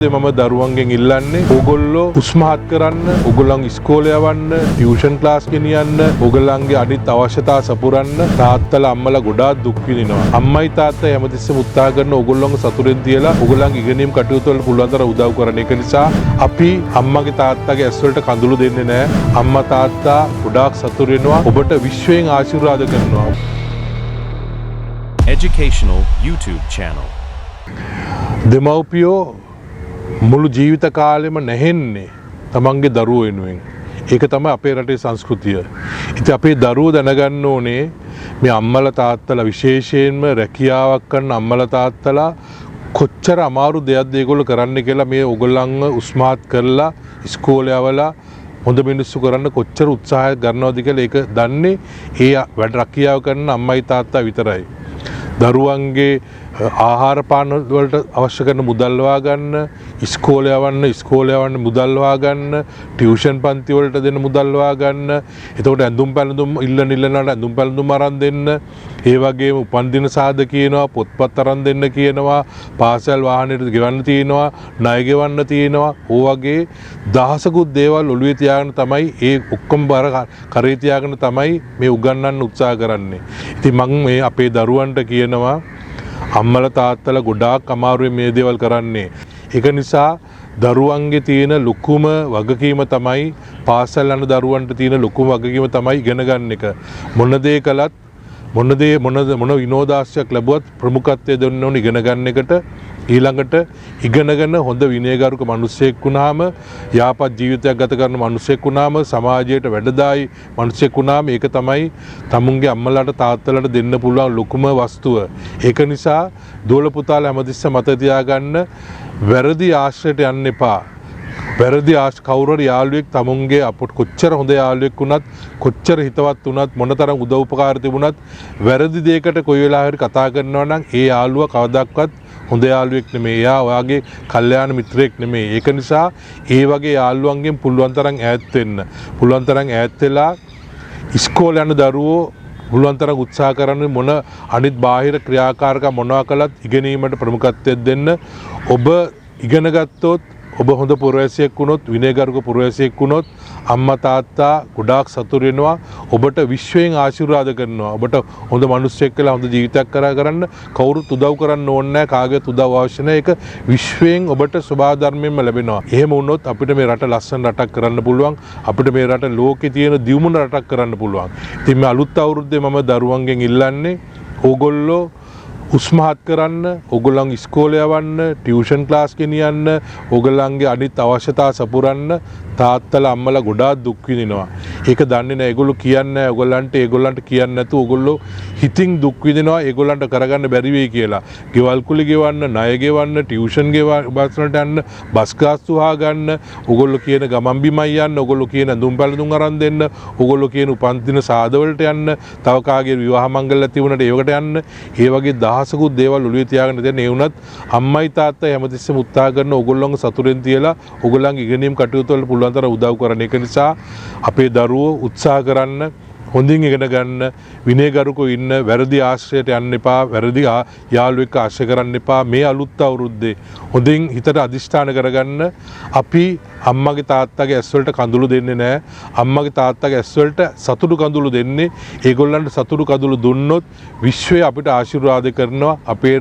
මම දරුවන්ගෙන් ඉල්ලන්නේ ඕගොල්ලෝ උස්මහත් කරන්න, ඕගොල්ලන් ඉස්කෝලේ යවන්න, ටියුෂන් ක්ලාස් ගෙනියන්න, ඕගොල්ලන්ගේ අනිත් අවශ්‍යතා සපුරන්න තාත්තලා අම්මලා ගොඩාක් දුක් විඳිනවා. අම්මයි තාත්තයි හැමතිස්සෙම උත්සාහ කරන ඕගොල්ලන්ව සතුටෙන් තියලා ඕගොල්ලන්ගේ ඉගෙනීම් කටයුතු වලට පුළුවන් තරම් උදව් කරන. ඒක නිසා අපි අම්මගේ තාත්තගේ ඇස් වලට කඳුළු දෙන්නේ නැහැ. අම්මා තාත්තා ගොඩාක් සතුටු වෙනවා. ඔබට විශ්වයෙන් ආශිර්වාද කරනවා. Educational YouTube channel. දෙමව්පියෝ මුළු ජීවිත කාලෙම නැහෙන්නේ තමන්ගේ දරුවෝ වෙනුවෙන්. ඒක තමයි අපේ රටේ සංස්කෘතිය. ඉතින් අපේ දරුවෝ දැනගන්න ඕනේ මේ අම්මලා තාත්තලා, විශේෂයෙන්ම රැකියාවක් කරන අම්මලා තාත්තලා කොච්චර අමාරු දෙයක්ද ඒගොල්ලෝ කරන්නේ කියලා. මේ ඔයගොල්ලන්ව උස්මහත් කරලා ඉස්කෝලේ යවලා හොඳ මිනිස්සු කරන්න කොච්චර උත්සාහයක් ගන්නවද කියලා, ඒක දන්නේ ඒ වැඩ රැකියාව කරන අම්මයි තාත්තා විතරයි. දරුවන්ගේ ආහාර පාන වලට අවශ්‍ය කරන මුදල් හොයාගන්න, ඉස්කෝලේ යවන්න, ඉස්කෝලේ යවන්න මුදල් හොයාගන්න, ටියුෂන් පන්ති වලට දෙන මුදල් හොයාගන්න, එතකොට ඇඳුම් පැළඳුම් ඉල්ලන ඉල්ලනට ඇඳුම් පැළඳුම් අරන් දෙන්න, ඒ වගේම උපන්දින සාද කියනවා, පොත්පත් අරන් දෙන්න කියනවා, පාසල් වාහනයට ගෙවන්න තියෙනවා, ණය ගෙවන්න තියෙනවා. ඕ වගේ දහසකුත් දේවල් ඔළුවේ තියාගෙන තමයි, ඒ ඔක්කොම බර කරේ තියාගෙන තමයි මේ උගන්වන්න උත්සාහ කරන්නේ. ඉතින් මං මේ අපේ දරුවන්ට කියනවා, අම්මලා තාත්තලා ගොඩාක් අමාරුවෙන් මේ දේවල් කරන්නේ. ඒක නිසා දරුවන්ගේ තියෙන ලොකුම වගකීම තමයි, පාසල් යන දරුවන්ට තියෙන ලොකුම වගකීම තමයි ඉගෙන ගන්න එක. මොන දේ කළත්, මොන දේ මොන මොන විනෝදාංශයක් ලැබුවත් ප්‍රමුඛත්වය දෙන්න ඕන ඉගෙන ගන්න එකට. ඊළඟට ඉගෙනගෙන හොඳ විනයගරුක මිනිස්සෙක් වුණාම, යහපත් ජීවිතයක් ගත කරන මිනිස්සෙක් වුණාම, සමාජයට වැඩදායි මිනිස්සෙක් වුණාම, ඒක තමයි තමුන්ගේ අම්මලාට තාත්තලාට දෙන්න පුළුවන් ලොකුම වස්තුව. ඒක නිසා දුවල පුතාලා හැමතිස්සෙම මතක තියාගන්න, වැරදි ආශ්‍රයයට යන්න එපා. වැරදි කවුරු හරි යාළුවෙක් තමුන්ගේ අපට කොච්චර හොඳ යාළුවෙක් වුණත්, කොච්චර හිතවත් වුණත්, මොනතරම් උදව් උපකාර තිබුණත්, වැරදි දෙයකට කොයි වෙලාවෙ හරි කතා කරනවා නම් ඒ යාළුවා කවදාවත් හොඳ යාළුවෙක් නෙමෙයි. එයා ඔයාගේ කල්යාණ මිත්‍රයෙක් නෙමෙයි. ඒක නිසා ඒ වගේ යාළුවන්ගෙන් පුළුවන් තරම් ඈත් වෙන්න. පුළුවන් තරම් ඈත් වෙලා ඉස්කෝලේ යන දරුවෝ පුළුවන් තරම් උත්සාහ කරන්න, මොන අනිත් බාහිර ක්‍රියාකාරකම් මොනවා කළත් ඉගෙනීමට ප්‍රමුඛත්වයක් දෙන්න. ඔබ ඉගෙන ගත්තොත්, ඔබ හොඳ පුරවැසියෙක් වුණොත්, විනයගරුක පුරවැසියෙක් වුණොත්, අම්මා තාත්තා ගොඩාක් සතුටු වෙනවා. ඔබට විශ්වයෙන් ආශිර්වාද කරනවා. ඔබට හොඳ මිනිස්සෙක් වෙලා හොඳ ජීවිතයක් කරා කරන්න කවුරුත් උදව් කරන්න ඕනේ නැහැ. කාගේවත් උදව් අවශ්‍ය නැහැ. ඒක විශ්වයෙන් ඔබට ස්වභාව ධර්මයෙන්ම ලැබෙනවා. එහෙම වුණොත් අපිට මේ රට ලස්සන රටක් කරන්න පුළුවන්. අපිට මේ රට ලෝකේ තියෙන දියුණු රටක් කරන්න පුළුවන්. ඉතින් මේ අලුත් අවුරුද්දේ මම දරුවන්ගෙන් ඉල්ලන්නේ ඕගොල්ලෝ උස්මහත් කරන්න, ඕගොල්ලන් ඉස්කෝලේ යවන්න, ටියුෂන් ක්ලාස් ගෙනියන්න, ඕගොල්ලන්ගේ අනිත් අවශ්‍යතා සපුරන්න තාත්තලා අම්මලා ගොඩාක් දුක් විඳිනවා. ඒක දන්නේ නැහැ. ඒගොල්ලෝ කියන්නේ නැහැ ඕගොල්ලන්ට. ඒගොල්ලන්ට කියන්නේ නැතුව ඕගොල්ලෝ හිතින් දුක් විඳිනවා ඒගොල්ලන්ට කරගන්න බැරි වෙයි කියලා. ගෙවල් කුලි ගෙවන්න, ණය ගෙවන්න, ටියුෂන් ගෙවන්න, බස් වලට යන්න, බස් ගාස්තු හොයාගන්න, ඕගොල්ලෝ කියන ගමන් බිමන් යන්න, ඕගොල්ලෝ කියන ඇඳුම් පැළඳුම් අරන් දෙන්න, ඕගොල්ලෝ කියන උපන්දින සාද වලට යන්න, තව කාගේ විවාහ මංගල්‍ය තිබුණට ඒවකට යන්න, ඒ වගේ දහසකුත් දේවල් ඔළුවේ තියාගෙන තියෙන. ඒ වුණත් අම්මයි තාත්තයි හැමතිස්සෙම උත්සාහ කරන ඕගොල්ලන්ව සතුටෙන් තියලා ඕගොල්ලන්ගේ ඉගෙනීම් කටයුතු වලට පුළුවන් තරම් උදව් කරන්න. ඒක නිසා අපේ දරුවෝ උත්සාහ කරන්න හොඳින් ඉගෙන ගන්න, විනයගරුකව ඉන්න, වැරදි ආශ්‍රයයට යන්න එපා, වැරදි යාළුවෙක් එක්ක ආශ්‍රය කරන්න එපා. මේ අලුත් අවුරුද්දේ හොඳින් හිතට අදිෂ්ඨාන කරගන්න, අපි අම්මගේ තාත්තගේ ඇස් වලට කඳුළු දෙන්නේ නැහැ. අම්මගේ තාත්තගේ ඇස් වලට සතුටු කඳුළු දෙන්නේ. ඒගොල්ලන්ට සතුටු කඳුළු දුන්නොත් විශ්වය අපිට ආශිර්වාද කරනවා. අපේ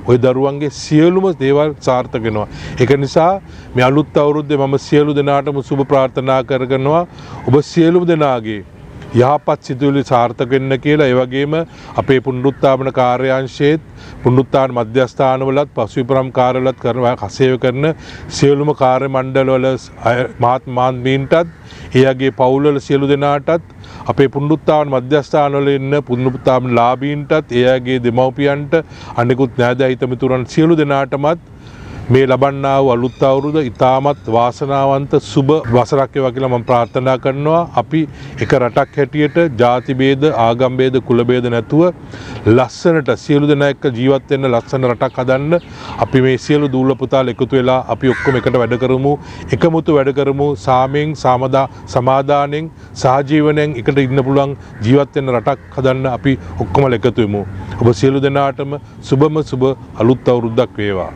ඔය දරුවන්ගේ සියලුම දේවල් සාර්ථක වෙනවා. ඒක නිසා මේ අලුත් අවුරුද්දේ මම සියලු දෙනාටම සුබ ප්‍රාර්ථනා කරනවා. ඔබ සියලුම දෙනාගේ යහපත් සිතුවිලි සාර්ථක වෙන්න කියලා. ඒ වගේම අපේ පුනරුත්ථාපන කාර්යාංශයේත්, පුනරුත්ථාපන මධ්‍යස්ථානවලත්, පසු විපරම් කාර්යවලත් කරන සේවය කරන සියලුම කාර්ය මණ්ඩලවල මහත් මහත්මීන්ටත්, ඒ අයගේ පවුල්වල සියලු දෙනාටත්, අපේ පුනරුත්ථාපන මධ්‍යස්ථානවල ඉන්න පුනරුත්ථාපන ලාභීන්ටත්, ඒ අයගේ දෙමව්පියන්ට, අනෙකුත් නෑදෑ හිතමිතුරන් සියලු දෙනාටමත් මේ ලබන්නා වූ අලුත් අවුරුද්ද ඉතාමත් වාසනාවන්ත සුබ වසරක් වේවා කියලා මම ප්‍රාර්ථනා කරනවා. අපි එක රටක් හැටියට ජාති භේද, ආගම් භේද, කුල භේද නැතුව ලස්සනට සියලු දෙනා එක්ක ජීවත් වෙන්න ලස්සන රටක් හදන්න අපි මේ සියලු දූල පුතාලා එකතු වෙලා අපි ඔක්කොම එකට වැඩ කරමු. එකමුතු වැඩ කරමු. සාමයෙන්, සමාදානෙන්, සහජීවනයෙන් එකට ඉන්න පුළුවන් ජීවත් වෙන්න රටක් හදන්න අපි ඔක්කොම එකතු වෙමු. ඔබ සියලු දෙනාටම සුබම සුබ අලුත් අවුරුද්දක් වේවා.